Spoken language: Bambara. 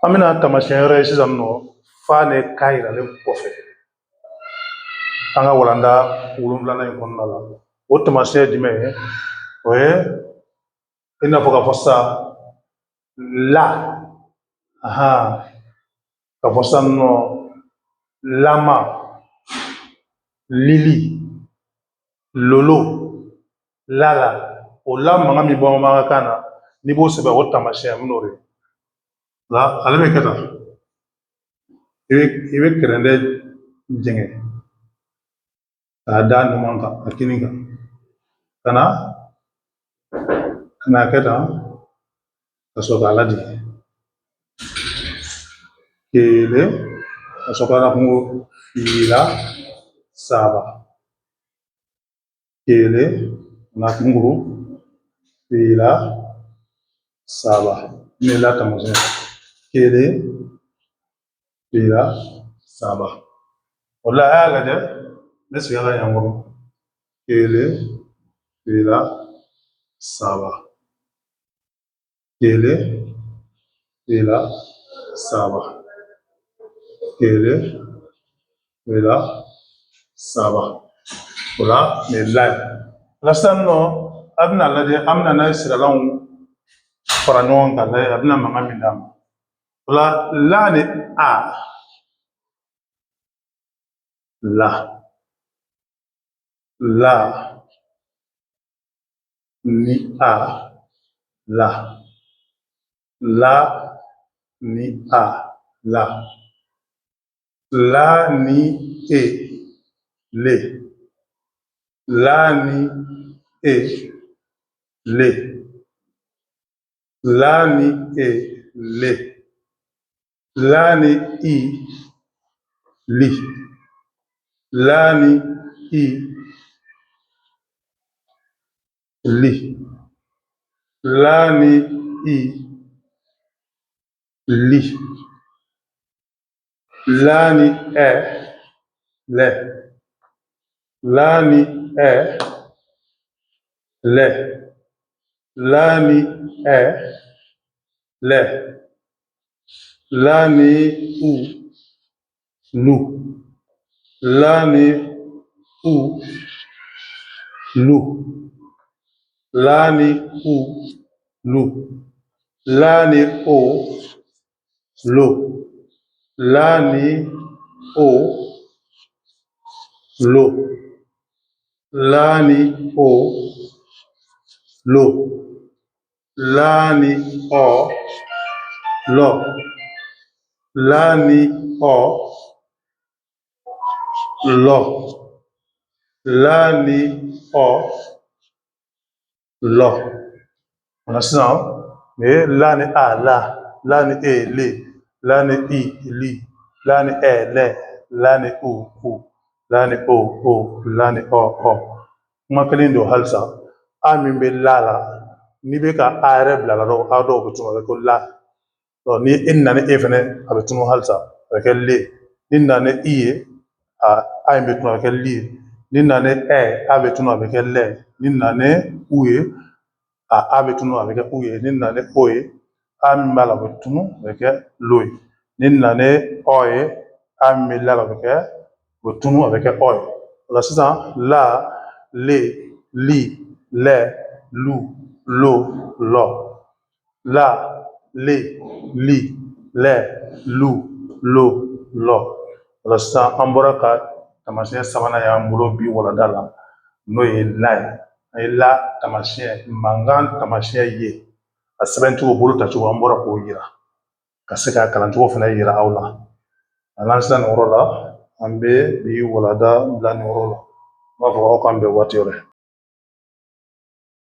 An bɛna taamasiyɛn wɛrɛ ye sisan nɔ, fa ni ka yiralen kɔfɛ an ka walanda wolonwulanan in kɔnɔna la. O taamasiyɛn ye jumɛn ye? O ye i n'a fɔ k'a fɔ sisan la, ahan, k'a fɔ sisan nɔ lama, lili, lolo, lala. O la mankan min bɔ bamanankan na, n'i b'o sɛbɛn, o taamasiyɛn bɛn'o de la. Ale bɛ kɛ tan, i bɛ kɛrɛndɛ jɛngɛ k'a da numan kan, a kini kan, ka na kɛ tan ka sɔrɔ k'a lajigin kelen, ka sɔrɔ ka na kungo fila, saba, kelen, na kunguru fila, saba. Ne la taamasiyɛn kelen, fila, saba. O la, a y'a lajɛ, n bɛ segin a kan yan kɔrɔ: kelen, fila, saba, kelen, fila, saba, kelen, fila, saba. O la, nin ye la ye. O la sisan nɔ, a bɛna lajɛ, an bɛna n'a ye siralanw fara ɲɔgɔn kan lajɛ, a bɛna mankan min d'a ma. O la, la ni a, la, la ni a, la, la ni a, la, la ni e, le, la ni e, le, la ni e, le, la ni i, li, la ni i, li, la ni i, li, la ni ɛ, lɛ, la ni ɛ, lɛ, la ni ɛ, lɛ, la ni u, lu, la ni u, lu, la ni u, lu, la ni o, lo, la ni o, lo, la ni o, lo, la ni ɔ, lɔ, la ni ɔ, lɔ, la ni ɔ, lɔ. O la sisan, nin ye la ni a, la, la ni e, le, la ni i, li, la ni ɛ, lɛ, la ni u, u, la ni o, o, la ni ɔ, ɔ. Kuma kelen don halisa. A min bɛ la la, n'i bɛ ka a yɛrɛ bila la dɔrɔn, a dɔw bɛ tunu, a bɛ ko la. Ni e nana ni e fɛnɛ, a bɛ tunu halisa, a bɛ kɛ le. Ni nana ni i ye, a in bɛ tunu, a bɛ kɛ li ye. Ni nana ni ɛ, a bɛ tunu, a bɛ kɛ lɛ. Ni nana ni u ye, a bɛ tunu, a bɛ kɛ u ye. Ni nana ni o ye, a min b'a la, o bɛ tunu, a bɛ kɛ lo ye. Ni nana ni ɔ ye, a min bɛ la la, o bɛ kɛ, o bɛ tunu, a bɛ kɛ ɔ ye. O la sisan, la, le, li, lɛ, lu, lo, lɔ, la, le, li, lɛ, lu, lo, lɔ. O la sisan, an bɔra ka taamasiyɛn sabanan y'an bolo bi walanda la, n'o ye la ye. An ye la taamasiyɛn, mankan taamasiyɛn ye, a sɛbɛncogo, bolo tacogo, an bɔra k'o yira, ka se ka kalancogo fana yira aw la. A sisan, nin yɔrɔ la, an bɛ bi walanda bila nin yɔrɔ la. N b'a fɔ aw k'an bɛn waati wɛrɛ.